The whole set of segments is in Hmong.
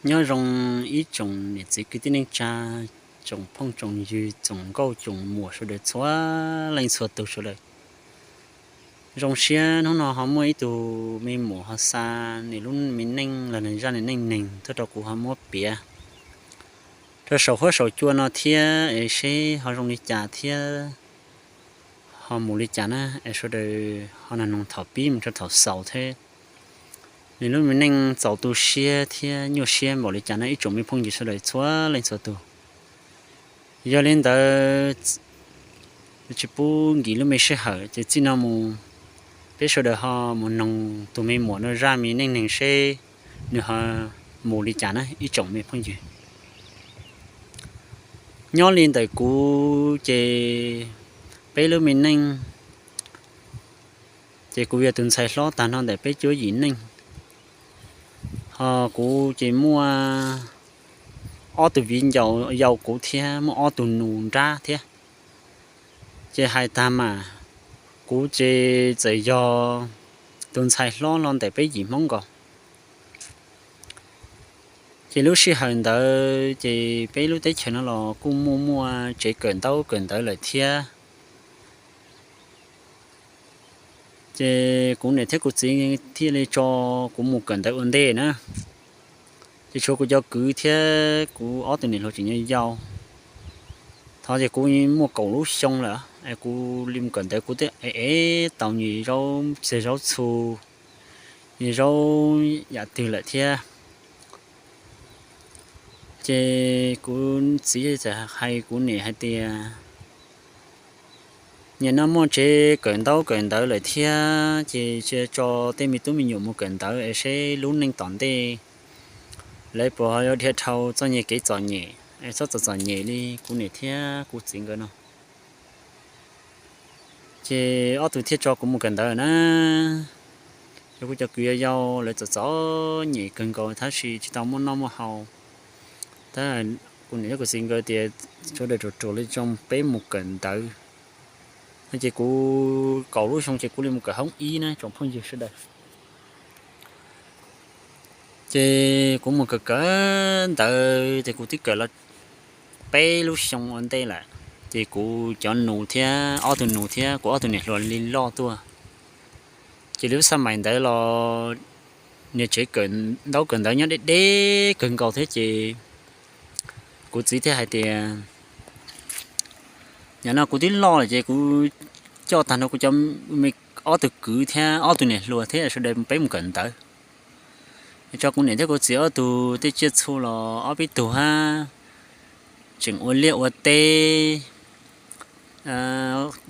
Nyob zoo ib tsoom niam txiv kwv tij neej tsa, tsoom phooj tsoom ywg, tsoom nkauj tsoom muam sawv daws txhua leej txhua tus sawv daws. Zoo siab hnub no ho muaj ib tug me muam ho xa nws lub me neej los nws zaj nws neej neeg tuaj rau kuv ho muab piav rau saum huab saum cua no thiab es seb ho zoo li cas thiab ho mus li cas na, es sawv daws ho nug noog thaum pib mus rau thaum xaus thiab. Nws lub me neej txaus tu siab thiab nyuaj siab npaum li cas na ib tsoom me phooj ywg sawv daws txhua leej txhua tus. Yog li ntawd tsis pub nkim lub me sij hawm ces txij no mus peb sawv daws ho mus noog tus me muam no zaj me neej neeg seb nws ho mus li cas na ib tsoom me phooj ywg. Nyob li ntawm kuv ces peb lub me neej ces kuv yog tus ntxhais hlob tag nrho ntawm peb cuab yim neej. Ho kuv ces muaj ob tug viv ncaus yau kuv thiab muaj ob tug nus nrab thiab. Ces hais tag mas kuv ces txawm yog tus ntxhais hlob los ntawm peb yim Hmoob nkaus. Ces lub sij hawm ntawd ces peb lub teb chaws no los kuj muaj muaj tsev kawm ntaub kawm ntawv lawm thiab. Ces kuv niam thiab kuv txiv thiaj li tso kuv mus kawm ntawv ua ntej na. Ces tshuav kuv cov kwv thiab kuv ob tug niam hluas tseem yau yau. Thov ces kuv muaj kaum lub xyoo lawm es kuv li mus kawm ntawv kuv twb ev ev tau nyias zaub txiag zaub txhu, nyias zaub yam twg lawm thiab. Ces kuv txiv txawm hais kuv niam hais tias, nim no muaj tsev kawm ntaub kawm ntawv lawm thiab ces tso tej me tub me nyuam mus kawm ntawv es seb lub neej tom ntej lawv puas yuav dhia dhau txoj nyem kev txom nyem es txhob txom txom nyem li kuv niam thiab kuv txiv nkawd no. Ces ob tug thiaj tso kuv mus kawm ntawv na. Yog kuv cov kwv yau yau lawv txom txom nyem kawg nkaus tab sis tsis tau muaj noj muaj haus. Tab kuv niam thiab kuv txiv nkawd tias sawv daws ruam ruam li tso peb mus kawm ntawv. No ces kuv kaum lub xyoo ces kuv li mus kawm hoob ib na tsoom phooj ywg sawv daws. Ces kuv mus kawm kawm ntawv ces kuv twb kawm los peb lub xyoo ua ntej lawm. Ces kuv cov nus thiab ob tug nus thiab kuv ob tug niam hluas li loj tuaj. Ces lub xab mais ntawd los niag tsev kawm ntaub kawm ntawv nyob deb deb kawg nkaus thiab ces kuv txiv thiaj hais tias, nim no kuv twb loj lawm ces kuv coj tag nrho kuv cov me ob tug kwv thiab ob tug niam hluas thiab sawv daws peb mus kawm ntawv. Tso kuv niam thiab kuv txiv ob tug tej tsiaj txhu los ob peb tug hab tseem ua liaj ua teb,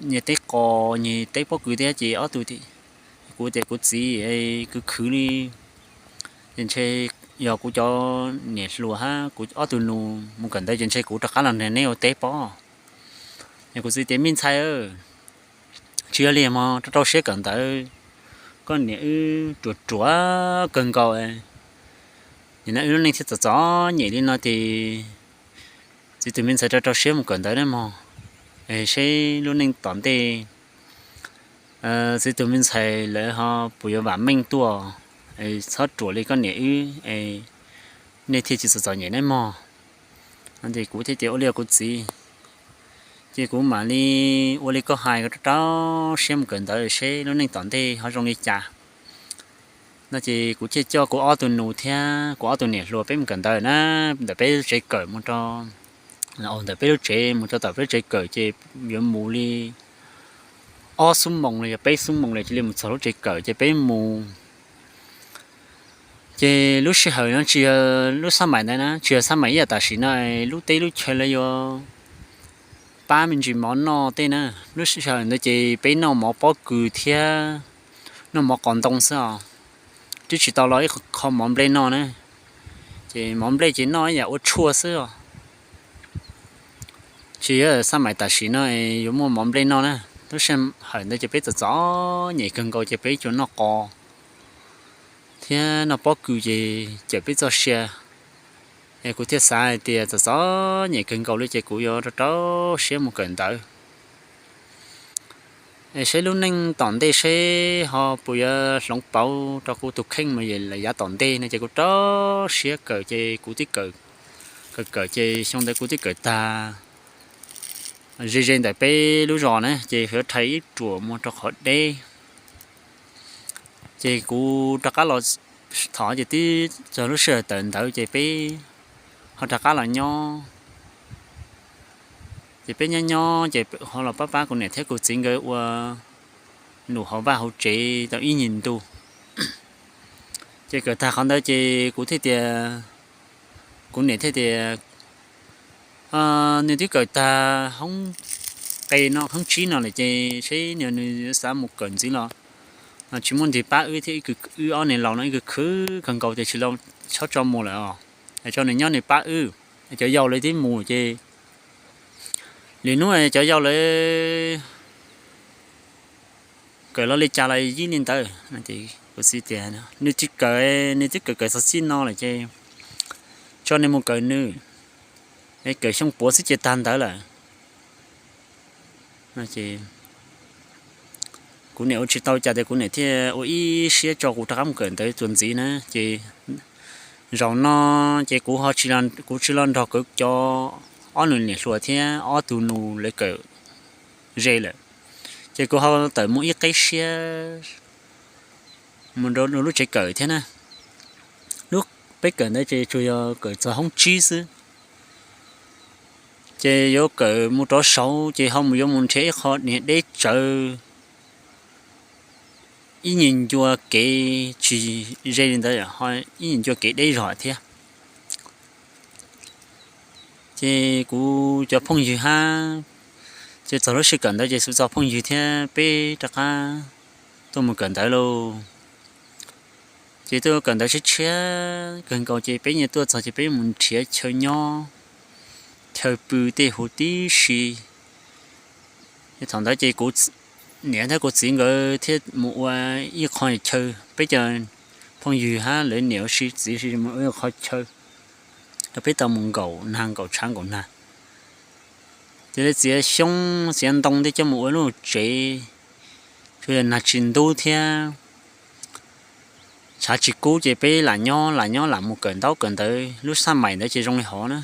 nyias teb qos nyias teb pob kws thiab ces ob tug, kuv tias kuv txiv khwv khwv li, ces ntshe yog kuv cov niam hluas hab kuv ob tug nus mus kawm ntawv ces ntshe kuv rov qab los nrog neb ua teb pob. Es kuv txiv tias me ntxhais, tsis yog li mog, rau rau siab kawm ntawv, koj niam wb ruam ruam kawg nkaus, nim no wb lub neej thiaj txom txom nyem li no ces txiv tus me ntxhais rau rau siab mus kawm ntawv nawb mog, es seb lub neej tom ntej txiv tus me ntxhais lawv ho puas yuav vam meej tuaj, es txhob ruam li koj niam wb, es nej thiaj tsis txom txom nyem nawb mog. Ces kuv thiaj tias ua li kuv txiv, ces kuv mam li ua li koj hais, rau rau siab mus kawm ntawv seb lub neej tom ntej ho zoo li cas. No ces kuv thiaj coj kuv ob tug nus thiab kuv ob tug niam hluas peb mus kawm ntawv na, ntawm peb lub tsev kawm mus rau, ntawm peb lub tsev mus rau tom peb lub tsev kawm ces yuav mus li ob xuab moos los yog peb xuab moos lawm cia li mus txog lub tsev kawm ces peb mus. Ces lub sij hawm no tsis yog lub xab mais ntawd na, tsis yog xab mais ib yam tam sim no lub teb lub chaw lawv yuav pab me ntsis mov noj tej na. Lub sij hawm ntawd ces peb noj mov pob kws thiab noj mov qos ntoo xwb os, twb tsis tau los ib qho mov nplej noj na. Ces mov nplej ces noj ib yam ua tshuaj xwb os. Tsis yog xab mais tam sim no yuav muaj mov nplej noj na. Lub sij hawm ntawd ces peb txom txom nyem kawg nkaus ces peb tsuas noj qos thiab noj pob kws ces cawm peb txoj sia. Es kuv thiaj xav hais tias txom txom nyem kawg nkaus li ces kuv yuav rau rau siab mus kawm ntawv. Saib lub neej tom ntej seb ho puas yuav hloov pauv rau kuv tus kheej mus lawm yav tom ntej no ces kuv rau siab kawm ces kuv twb kawm, kawm kawm ces xyoo ntawd kuv twb kawm tag ze ze ntawm peb lub zos na ces yuav rhais ib ruam mus rau qhov deb. Ces kuv rov qab los, thaum ces twb txog lub sij hawm tawm ntawv ces peb ho rov qab los nyob. Ces peb nyob nyob ces ho los pab pab kuv niam thiab kuv txiv nkawd ua num hauv vaj hauv tsev tau ib nyuag ntu. Ces kawm tag qhov ntawd ces kuv thiaj tias, kuv niam thiaj tias, nws twb kawm tag hoob qe no hoob tsib no lawm ces seb nws xav mus kawm ntxiv los tsis muaj nrig pab wb thiab, wb ob niag laus no ib khwv khwv kawg nkaus ces tsis txhob tso mus lawm os, tso nws nyob nws pab wb. Cov yau lawv twb mus ces lwm hnub cov yau lawv kawm los li cas los yog li ntawd. Kuv txiv tias nws tsis kawm, nws twb kawm kawm txog txij no lawm ces tso nws mus kawm nws, kawm xyoo puav xwb ces tag ntawd lawm. Kuv niam ua tsis tau cas tias kuv niam thiaj ua ib siab tso kuv rov qab mus kawm ntawv txuas ntxiv na ces zaum no ces kuv, kuv tsis los nrog kuv cov ob nus niam hluas thiab ob tug nus lawv kawm ze lawm. Ces kuv ho tawm mus ib qeb siab mus rau lub tsev kawm thiab na. Lub, peb kawm ntawd ces tsuas yog kawm txog hoob tsib xwb, ces yuav kawm mus rov saud ces ho mus yuav mus nrhiav ib qho niag deb tsawv, ib nyuag ncua kev tsis ze li ntawd, ib nyuag ncua kev deb zog thiab. Ces kuv cov phooj ywg hab, ces txog lub sij kawm ntawd ces kuv txog phooj ywg thiab peb rov qab tuaj mus kawm ntawv lauj. Ces tuaj kawm ntawv tshiab tshiab kawg nkaus ces peb nyias tuaj txog ces peb mus nrhiav chaw nyob, chaw pw tej huv tib si. Thaum ntawd ces kuv niam thiab kuv txiv nkawd thiaj mus ua ib qho chaw, peb cov phooj ywg hab lawv niam ua si txiv ua si mus ua ib qho chaw rau peb tau mus nkaum nag nkaum tshav nkaum nag. Ces lawv txiav xyoob txiav ntoo tej coj mus ua lub tsev, tsuas yog nag tsis ntub thiab tshav tsis kub ces peb lam nyob lam nyob lam mus kawm ntaub kawm ntawv. Lub xaj maim ntawd ces zoo li hov na.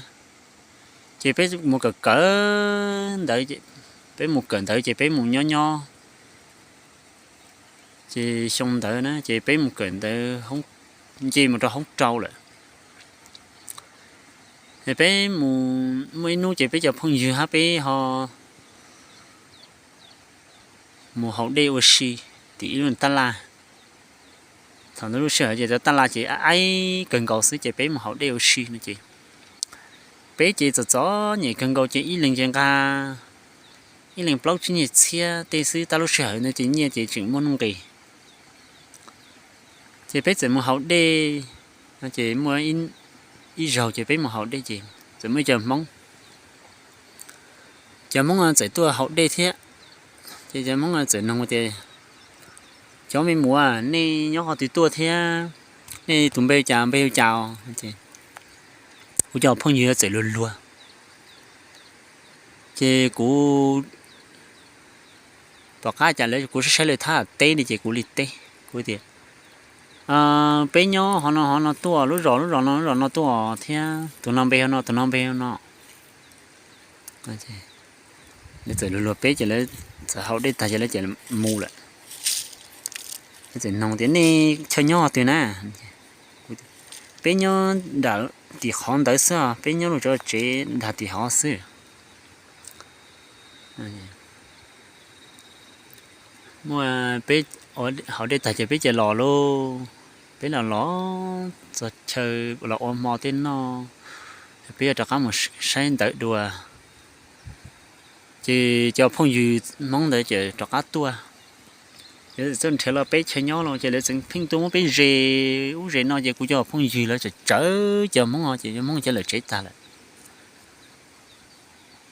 Ces peb mus kawm kawm ntawv, peb mus kawm ntawv ces peb mus nyob nyob. Ces xyoo ntawd na ces peb mus kawm ntawv, nce mus rau hoob rau lawm. Peb mus muaj ib hnub ces peb cov phooj ywg hab peb ho mus haus dej ua si tim ib lub tab laj. Thaum ntawd lub sij hawm ces cov tab laj ces aib kawg nkaus xwb ces peb mus haus dej ua si no ces peb ces txom txom nyem kawg nkaus ces ib leeg ces nqa ib leeg plaub tsib nyuag txhiab tej xwb, tab lub sij hawm ntawd ces nyiaj ces tseem muaj nuj nqis. Ces peb txawm mus haus dej, ces muaj ib zaug ces peb mus haus dej ces txawm muaj ib co Hmoob, cov Hmoob txawm tuaj haus dej thiab. Ces cov Hmoob txawm nug tias, cov me muam, nej nyob qhov twg tuaj thiab? Nej tus npe cas npe hu cas? Kuv cov phooj ywg txawm luag luag. Ces kuv tom qab cas lawv, kuv saib saib lawv thab teb li ces kuv li teb, kuv tias, peb nyob hov no hov no tuaj, lub zos lub zos no lub zos no tuaj thiab, tus no npe hu no tus no npe hu no. Lawv txawm luag luag peb ces lawv txawm haus dej tag ces lawv mus lawm. Lawv txawm nug tias nej chaw nyob twg na? Peb nyob nram tim qhov ntawd xwb, peb nyob lub tsev nram tim hov xwb. Muaj peb haus dej tag ces peb cia los lauj, peb los los txog chaw los ua hmo tej noj, peb yuav rov qab mus saib ntawv dua. Ces cov phooj ywg Hmoob ntawd ces rov qab tuaj, lawv txawm nrhiav los peb chaw nyob los ces lawv txawm pheej tuaj muab peb ze ub ze no ces kuv cov phooj ywg lawv txawm tsawv cov Hmoob no ces cov Hmoob cov lawm tsev tag lawm.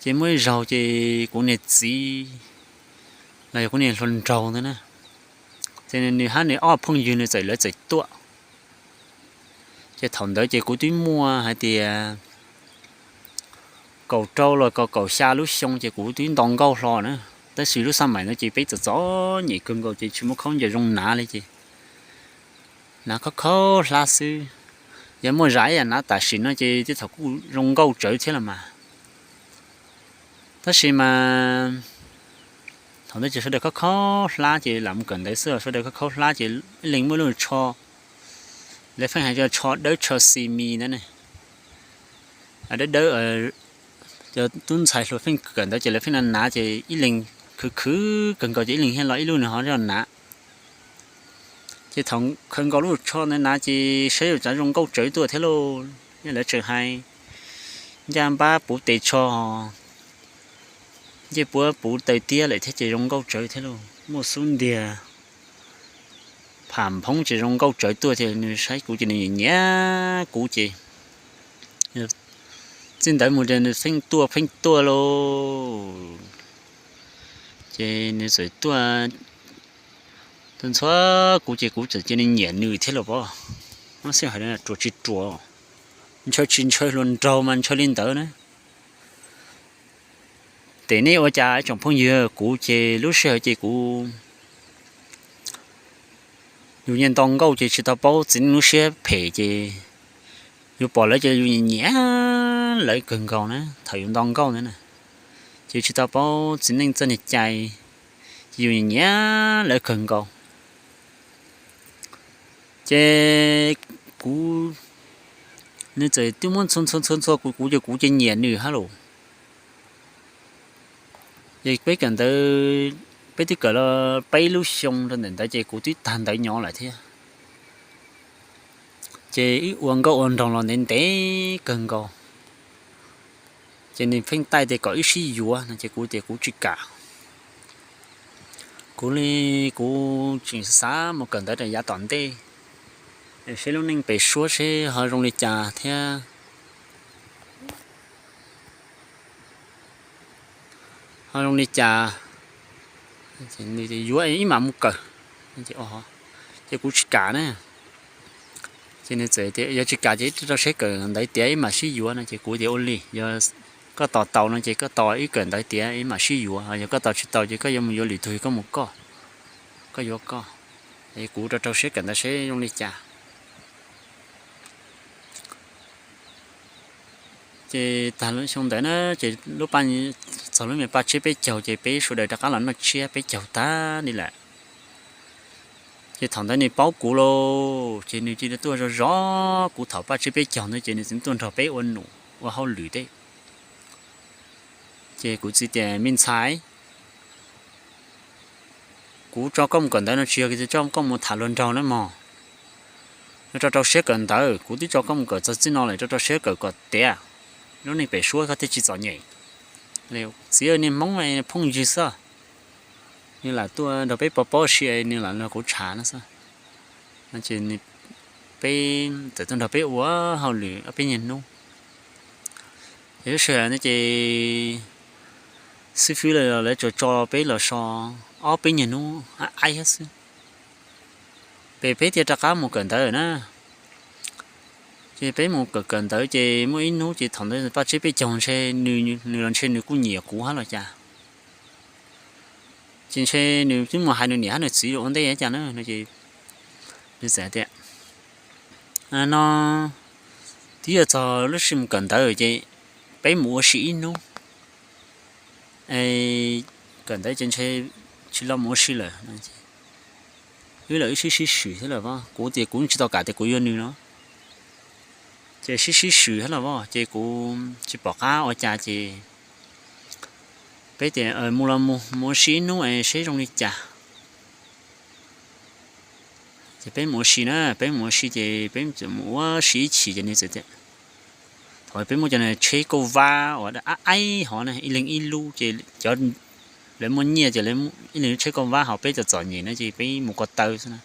Ces muaj ib zaug ces kuv niag txiv los yog kuv niag hluas nraug ntawd na, ces nws hab nws ob phooj ywg nws txawm, lawv txawm tuaj. Ces thaum ntawd ces kuv twb muaj hais tias kaum rau los kaum xya lub xyoo ces kuv twb nto nkauj hlo na. Tab sis lub xab maim no ces peb txom txom nyem kawg nkaus ces tsis muaj khaub ncaws zoo hnav li ces hnav khaub khaub hlab xwb. Yog muaj zam ib yam hnav tam sim no ces tej thaum kuj zoo nkauj tsawv thiab los mas. Tab sis mas thaum ntawd ces sawv daws khaub khaub hlab ces lam mus kawm ntawv xwb, sawv daws khaub khaub hlab ces ib leeg muaj lub tsho, lawv pheej hais tias tsho dawb tsho xi mi ntawd ne. Dawb dawb, cov tub ntxhais hluas pheej kawm ntawv ces lawv pheej hnav hnav ces ib leeg khwv khwv kawg nkaus ces ib leeg thiaj los ib lub nws ho hnav. Ces thaum khaws nkaus lub tsho ntawd hnav ces saib yuav tsav zoo nkauj tsawv tuaj thiab lauj. Lawv tseem hais, ncaj npab puv tes tsho, ncej puab puv taw tiab lawm thiab ces zoo nkauj tsawv thiab lauj. Muaj xub ntiag pham nphoob ces zoo nkauj tsawv tuaj ces nws saib kuv ces nws nyiam nyiam kuv ces txij ntawd mus ces nws pheej tuaj pheej tuaj lauj. Ces nws txawm tuaj tuaj ntxhua kuv ces kuv txawm cia li nyiam nws thiab lauj pob. Muab xij hais ruam tsis ruam, ntshaw tsis ntshaw hluas nraug mas ntshaw li ntawd na. Ces nej ua cas ib tsoom phooj ywg, kuv ces lub sij hawm ces kuv yus nyias nto nkauj ces tsis tau paub txiv neej lub siab phem ces yus pom lawv ces yus nyiam nyiam lawv kawg nkaus na. Thaum yus nto nkauj ntawd na ces tsis tau paub txiv neej txoj niag cai, ces yus nyiam nyiam lawv kawg nkaus. Ces kuv, nws txawm twb muab ntxhua ntxhua ntxhua ntxhua kuv, kuv ces kuv ces nyiam nws hab lauj. Ces peb kawm ntawv, peb twb kawm los peb lub xyoo rau ntawm ntawd ces kuv twb tag ntawv nyob lawm thiab. Ces wb ua nkauj ua nraug los ntev ntev kawg nkaus. Ces nws pheej taij tias kom wb sib yuav no ces kuv tias kuv tsis kam. Kuv li, kuv tseem xav mus kawm ntawv rau yav tom ntej, seb lub neej pem suab seb ho zoo li cas thiab. Ho zoo li cas, yuav ib mam mus kawm. Ces kuv tsis kam na. Ces nws txawm tias yog tsis kam ces wb rau siab kawm ntawv tiav ib mam sib yuav no ces kuv tias ua li, yog koj tos tau no ces koj tos wb kawm ntawv tiav ib mam sib yuav, yog koj tos tsis tau ces koj yuav mus yuav lwm tug, koj mus koj, koj yuav koj. Es kuv rau rau siab kawm ntawv seb zoo li cas. Ces tag lub xyoo ntawd na, ces lub paj, txog lub me paj tsiab peb caug ces peb sawv daws rov qab los noj tsiab peb caug tag li lawm. Ces thaum ntawd nws paub kuv lauj, ces nws cia li tuaj zov zov kuv thaum paj tsiab peb caug ntawd ces nws txawm tuaj nrog peb ua num ua hauj lwm thiab. Ces kuv txiv tias me ntxhais, kuv tso koj mus kawm ntawv no tsis yog tias tso koj mus tham hluas nraug na mog. Rau rau siab kawm ntawv, kuv twb tso koj mus kawm txog txij no lawm, rau rau siab kawm kom tiav, lub neej pem suab koj thiaj tsis txom nyem. Txiv, niag Hmoob phooj ywg xwb, nws lam tuaj nrog peb pov pob si, nws lam nrog kuv tshav no xwb. Ces peb txawm tuaj nrog peb ua hauj lwm ob peb nyuag hnub. Ces lub sij hawm ntawd ces xib fwb lawv tsuas tso peb los so ob peb nyuag hnub aib thiab xwb, pem peb thiaj rov qab mus kawm ntawv na. Ces peb mus kawm kawm ntawv ces muaj ib hnub ces thaum ntawd paj tsiab peb caug ntshe nws los ntshe nws kuj nyiam kuv hab los cas. Ces ntshe nws twb mus hais nws niam hab nws txiv ua ntej cas na no ces nws txawm tias, no twb yog txog lub sij mus kawm ntawv ces peb mus ua si ib hnub. Kawm ntawv ces ntshe tsis los mus ua si lawm. Wb los wb sib sib swm thiab lawm, kuv tias kuv tsis tau kam tias kuv yuav nws no. Ces sib sib swm thiab lawm, ces kuv tsis pom qab ua cas ces peb tias mus los mus, mus ua si ib hnub es seb zoo li cas. Ces peb mus ua si na, peb mus ua si ces peb txawm mus ua si ib chim ces nws txawm tias, thaum peb muaj cov tsheb kauj vab uas aib aib hov na, ib leeg ib lub ces cov, lawv muaj nyiaj ces ib leeg lub tsheb kauj vab, ho peb txom txom nyem na ces peb mus ko taw xwb na.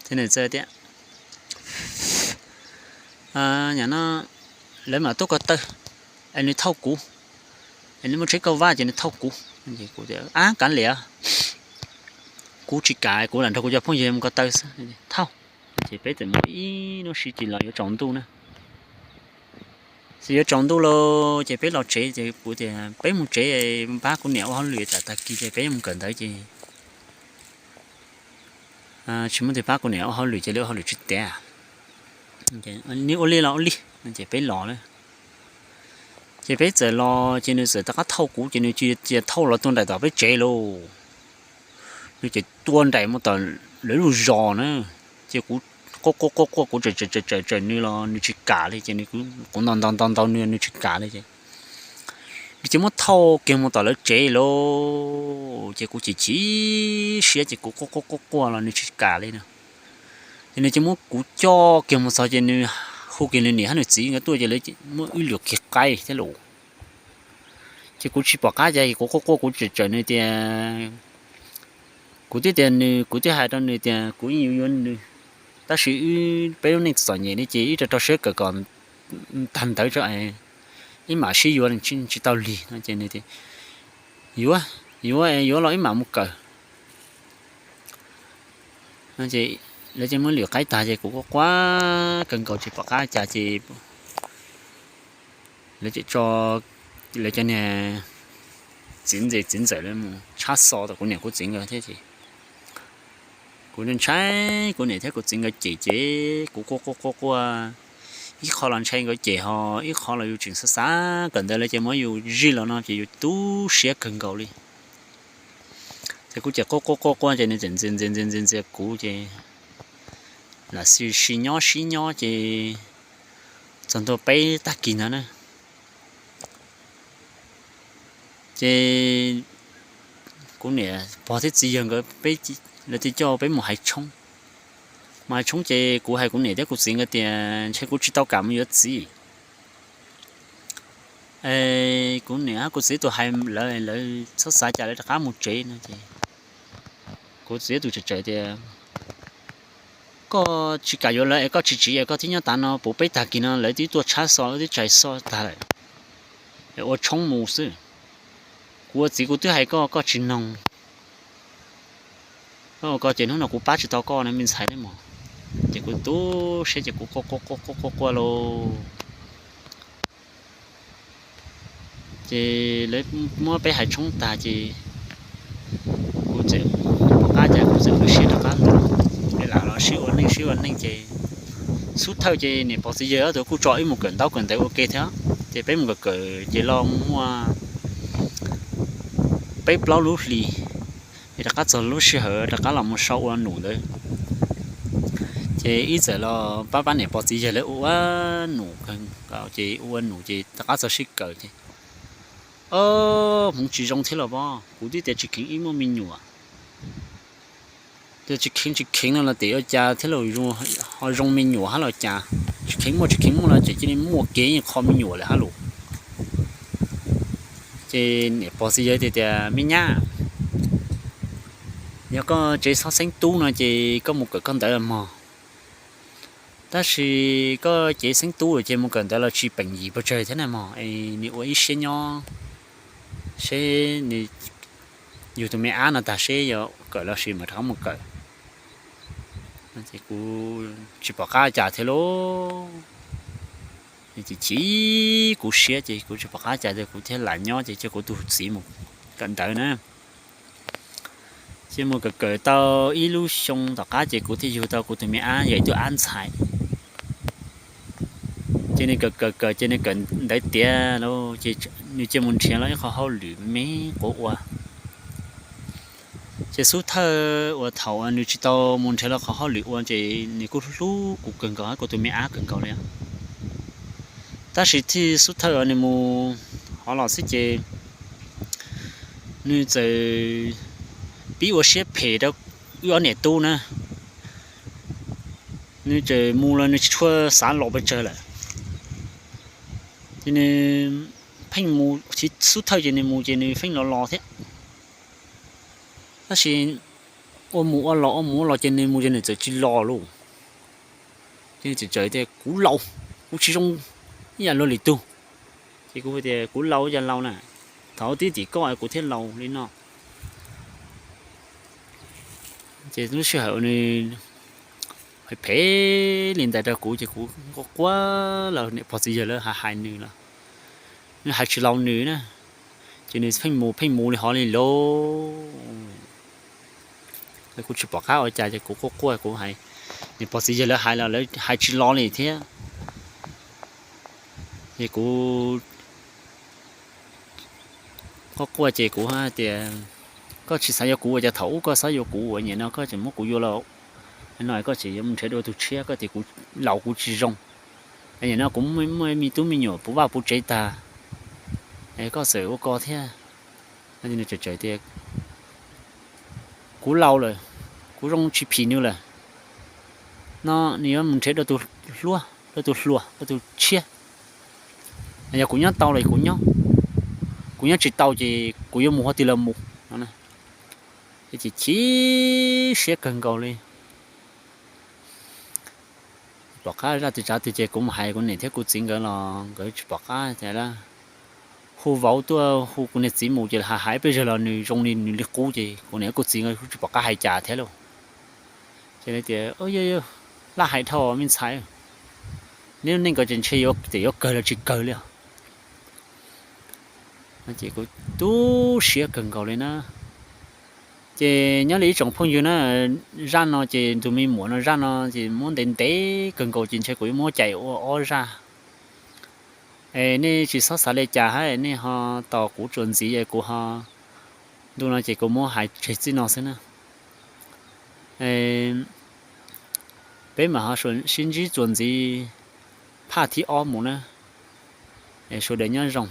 Ces nws txawm tias, no lawv mam tuaj ko taw es nws thauj kuv, es nws muaj tsheb kauj vab ces nws thauj kuv. Kuv tias ab, kav liam, kuv tsis kam, kuv lam nrog kuv cov phooj ywg mus ko taw xwb. Thauj. Ces peb txawm mus ib hnub si tsis los yuav tsaus ntuj na. Ces yuav tsaus ntuj lawm ces peb los tsev ces kuv tias peb mus tsev, pab kuv niam ua hauj lwm, tsam tag kis ces peb yuav mus kawm ntawv ces tsis muaj tus pab kuv niam ua hauj lwm ces li ua hauj lwm tsis tiav. Neb ua li los ua li, ces peb los lawm. Ces peb txawm los ces nws txawm rov qab thauj kuv ces nws cia thauj los tuaj nraim tom peb tsev lauj. Nws ces tuaj nraim mus tom lawv lub zos na, ces kuv quaj quaj quaj quaj kuv tsawm tsawm tsawm tsawm nws los nws tsis kam li ces kuv ntaus ntaus ntaus ntaus nws nws tsis kam li ces nws cia muab thauj kiag mus tom lawv tsev lauj. Ces kuv chim chim siab ces kuv quaj quaj quaj quaj los nws tsis kam li na. Ces nws cia muab kuv coj kiag mus txog ces nws hu kiag nws niam thiab nws txiv nkawd tuaj ces lawv muab wb lwm kiag qaib thiab lauj. Ces kuv tsis pom qab cas kuv quaj quaj kuv tsawm tsawm nws tias, kuv twb tias nws, kuv twb hais rau nws tias kuv yeej yuav yuav nws, tab sis wb peb lub neej txom nyem li ces wb rau rau siab kawm kom tag ntawv tso es wb mam sib yuav tsis tau lig no ces nws tias yuav, yuav yuav los wb mam mus kawm. Lawv ces muab lwm qaib tag ces kuv quaj quaj kawg nkaus tsis pom qab cas ces lawv ces tso lawv cov niag txiv ntxawm txiv ntxawm lawv mus tshab xo tom kuv niam kuv txiv nkawd thiab ces kuv ntshai kuv niam thiab kuv txiv nkawd cem ces kuv quaj quaj quaj quaj. Ib qho los ntshai nkawd cem ho ib qho los yus tseem xav xav kawm ntawv lawv ces muab yus zij los no ces yus tu siab kawg nkaus li. Ces kuv ces quaj quaj quaj quaj ces nws txawm ntxias ntxias ntxias ntxias ntxias kuv ces lam sib nyob sib nyob ces txog ntua peb tag kis ntawd na. Ces kuv niam pog thiab txiv yawg nkawd peb, lawv thiaj coj peb mus hais tshoob. Mus hais tshoob ces kuv hais kuv niam thiab kuv txiv nkawd tias ntshe kuv tsis tau kam mus yuav txiv. Es kuv niam kuv txiv tus hais lawv, lawv txhob xav cas lawv rov qab mus tsev no ces kuv txiv tus tseem tseem tias koj tsis kam yuav lawv es koj tsis tsiv es koj thiaj nyob tav no puv peb tag kis no lawv twb tuaj tshab xo lawv twb tshais xo tag lawm, ua tshoob mus xwb. Kuv ua txiv kuv twb hais koj koj tsis noog. Koj ua koj ces hnub no kuv pab tsis tau koj na me ntxhais ne mog. Ces kuv tu siab ces kuv quaj quaj quaj quaj lauj. Ces lawv muab peb hais tshoob tag ces kuv txawm pom qab cas kuv txawm ua siab rov qab los, peb lam los sib ua neej sib ua neej ces xub thawj ces niam pog txiv yawg ob tug kuj tso wb mus kawm ntaub kawm ntawv ua ke thiab ces peb mus kawm kawm ces los muaj peb plaub lub hlis es rov qab txog lub sij hawm rov qab los mus so ua num ntawd. Ces wb txawm los pab pab niam pog txiv yawg lawv ua num, ces ua num ces rov qab txog sib kawm ces hmoov tsis zoo thiab los pob, kuv twb tias tsis kheev ib muaj me nyuam. Tias tsis kheev tsis kheev no los tias ua cas thiab los ho zoo me nyuam hab los cas, tsis kheev muaj tsis kheev muaj no ces cia li muaj kev yeej qho me nyuam lawm hab los. Ces niam pog txiv yawg tias tias me nyab, yog koj tsev txhob xeeb tub no ces koj mus kawm koj ntawv mog. Tab sis koj tsev xeeb tub ces mus kawm ntawv los tsis peem yim pes tsawg thiab na mog, es nws ua ib siab nyob seb nws yug tus me ab no tag seb yog kawm los sis mam rov qab mus kawm. Kuv tsis pom qab cas thiab lauj. Ces chim kuv siab ces kuv tsis pom qab cas ces kuv thiaj lam nyob ces cia kuv tus txiv mus kawm ntawv na. Ces mus kawm kawm tau ib lub xyoo tom qab ces kuv thiaj yug tau kuv tus me ab yog ib tug ab ntxhais. Ces nws kawm kawm kawm ces nws kawm ntawv tiav lauj ces nws cia mus nrhiav los ib qho hauj lwm me quav ua. Ces xub thawj uas thaum uas nws tsis tau mus nrhiav los qhov hauj lwm ua ces nws kuj hlub kuv kawg nkaus hab kuv tus me ab kawg nkaus li. Tab sis txij xub thawj uas nws mus hov los xwb ces nws txawm pib ua siab phem rau wb ob niam tub na. Nws txawm mus los nws tsis tshua xav los pes tsawg lawm. Ces nws pheej mus, xub thawj ces nws mus ces nws pheej los los thiab. Tab sis ua mus ua los ua mus ua los ces nws mus ces nws txawm tsis los lauj. Ces nws txawm tias kuv laus, kuv tsis zoo ib yam luag lwm tug. Ces kuv tias kuv laus ib yam laus na, thaum tib tim koj kuv thiaj laus li no. Ces lub sij hawm nws phem phem li ntawd rau kuv ces kuv quaj quaj los niam pog txiv yawg lawv hais hais nws los Hais tsis laus nws na, ces nws pheej mus pheej mus li hov li lauj. Kuv tsis pom qab ua cas ces kuv quaj quaj kuv hais, niam pog txiv yawg lawv hais los lawv hais tsis los li thiab. Ces kuv quaj quaj ces kuv tias, koj tsis xav yuav kuv ua cas thaum ub koj xav yuav kuv ua, nim no koj tseem muab kuv yuav los no koj tseem yuav mus nrhiav dua tus tshiab, koj tias kuv laus kuv tsis zoo. Nim no kuv muaj me tub me nyuam puv vaj puv tsev tag, koj txawm ua ko thiab. Tias, kuv laus lawm, kuv zoo tsis phim nws lawm, no nws yuav mus nrhiav dua tus hluas, dua tus hluas, dua tus tshiab. Yog kuv nyob tau los kuv nyob, kuv nyob tsis tau ces kuv yuav mus qhov twg los mus no. Ces chim siab kawg nkaus li. Pom qab zaj twg tsav twg ces kuv mus hais kuv niam thiab kuv txiv nkawd los nkawd tsis pom qab tias hu vauv tuaj hu kuv niag txiv mus ces hais hais peb zag los nws zoo li nws li qub ces kuv niam kuv txiv nkawd tsis pom qab hais cas thiab lauj. Ces tias, laj hais dhau me ntxhais, neb lub neej ko ces ntshe yuav kawg los tsis kawg li. Ces kuv tu siab kawg nkaus li na. Ces nyob li ib tsoom phooj ywg na, zaj no ces tus me muam no zaj no ces muab ntev ntev kawg nkaus ces ntshe kuv yuav muab cais ua ob zaj. Es nej tsis txhob xav li cas hab nej ho tos kuv txuas ntxiv es kuv ho, ntu no ces kuv muab hais tseg txij no xwb na. Peb mam ho sib ntsib txuas ntxiv phaj thib ob mus na. Sawv daws nyob zoo.